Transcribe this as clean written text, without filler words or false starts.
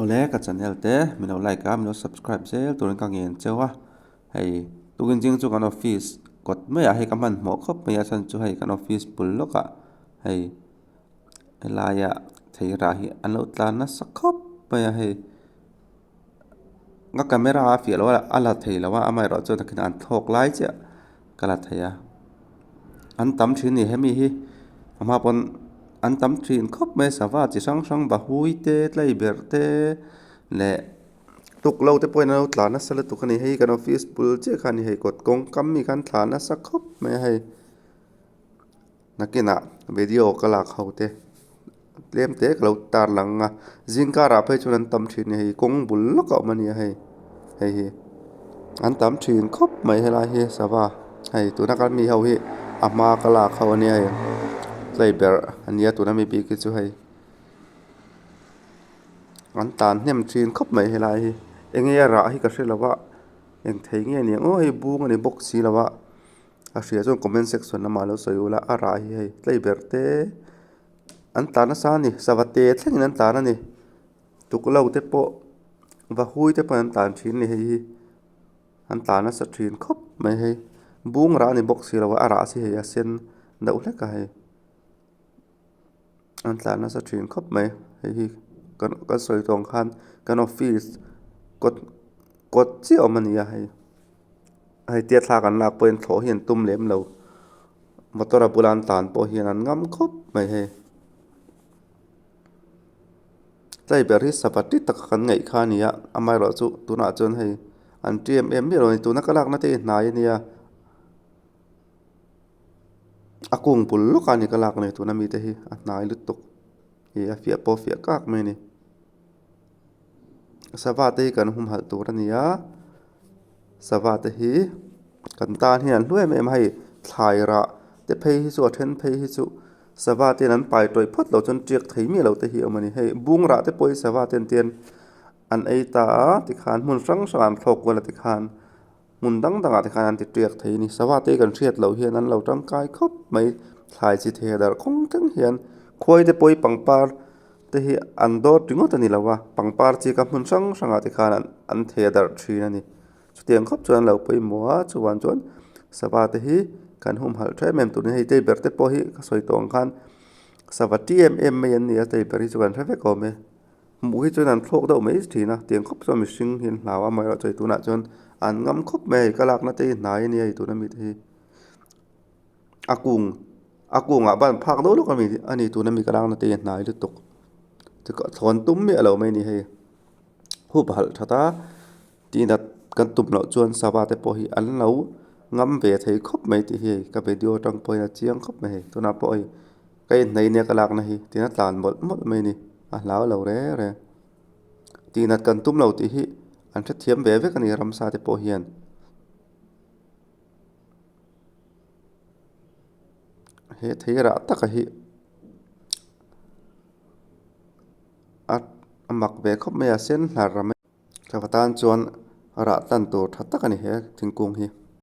Awle ka channel te min lo like a min lo subscribe zel turin ka ngen cheu a hei tukin zing chu kan office kawt maiah hei ka hmanhmawh khawp mai a chhan chu hei kan office bul lawkah hei helaia thei rah hi an lo tlan nasa khawp mai a hei ka camera a fiah lo a a la thei lo a amaherawhchu nakinah an thlawk lai chiah ka la thei a an tam thin a ni hemi hi a hma pawn an tam thin khawp mai a sava chi hrang hrang bahui te tlaiberh te leh tuklo te pawhin an lo tlan nasa lutuk a ni hei kan office bul chiah kha a ni hei kawt kawng kam mi khan thla nasa khawp mai a hei nakinah video ka lak ho te tlem te ka lo tar lang a zing karah phei chuan an tam thin a ni hei kawng bul lawk a awm a nia hei hei hi an tam thin khawp mai helai hi sava hei tuna kan mi ho hi a hma ka lak ho a nia hei tlaiberh a nia tuna mi bik hi chu hei an tan hnem thin khawp mai helai hi eng nge a rah hi ka hre lo a eng thei nge ni ang aw hei bung a ni bawk si lo a a hria chuan comment section lamah lo sawi ula a rah hi hei tlaiberh te. An tlan nasa a ni sava te thlengin an tlan a ni tuklo te pawh vahui te pawh an tlan thin a ni hei hi an tlan nasa thin khawp mai hei bung rah a ni bawk si lo a a rah si hei a sen deuh hlek a hei an tlan nasa thin khawp mai hei hi kan kan sawi tawh ang khan kan office kawt kawt chiah awm a ni a hei hei tia thla kan lak pawhin thlawh hi an tum lem lo. Motor a bula an tlan pawh hian an ngam khawp mai hei. Tlaiberh hi sava ti taka kan ngaih kha a ni a amaherawhchu tunah chuan hei an ti em em miah lo a ni tuna ka lakna te hi hnai a nia a kung bul lawk a ni ka lak nei tuna mite hi a hnai lutuk ih a fiah pawh a fiah kak mai a ni. Sava te hi kan humhalh tur a ni a sava te hi kan tan hian an hlu em em a hei thlai rah te phei hi chu a then phei hi chu sava te hian an pai tawih phawt loh chuan tiak thei miah lo te hi a awm a ni hei bung rah te pawh hi sava te hian an ei ta a tikhan hmun hrang hrangah an thlawk kual a tikhan hmun dang dangah te khan an ti tiak thei a ni sava te hi kan hriat loh hian an lo tangkai khawp mai thlai chi thei darh khawng thleng hian khuai te pawh hi pangpar te hi an dawt ringawt a ni lo a pangpar chi kha hmun hrang hrangah te khan an thei a darh thin a ni chutiang khawp chuan an lo pawimawh a chuvang chuan sava te hi kan humhalh tha em em tur a ni hei tei ber te pawh hi ka sawi tawh ang khan sava ti em em mai an ni a tei ber hi chu kan hre vek awm e. Hmuh hi chuan an thlawk deuh mai thin a, tiang khawp chuan mihring hi an hlau a, amaherawhchu hei tunah chuan an ngam khawp mai a hei ka lakna te hi hnai a nia hei tuna mite hi a kung a kungah ban phak deuh lawk a ni tuna mi ka lakna te hi a hnai lutuk thlawn tum miah lo mai a ni hei hup halh that a tihnat kan tum loh chuan sava te pawh hi an lo ngam ve thei khawp mai tih hi hei ka video atang pawh hian a chiang khawp mai hei tunah pawh hei. Ka inhnei nia ka lakna hi tiin a tlan mawlh mawlh mai a ni a hlau lo reng reng tihnat kan tum lo tih hi an hrethiam ve vek a ni ramsa te pawh hian. He thei rah taka hi a a mak ve khawp mai a sen hlar a mai. Thla tan chuan rah tan tur tha tak a ni he thingkung hi.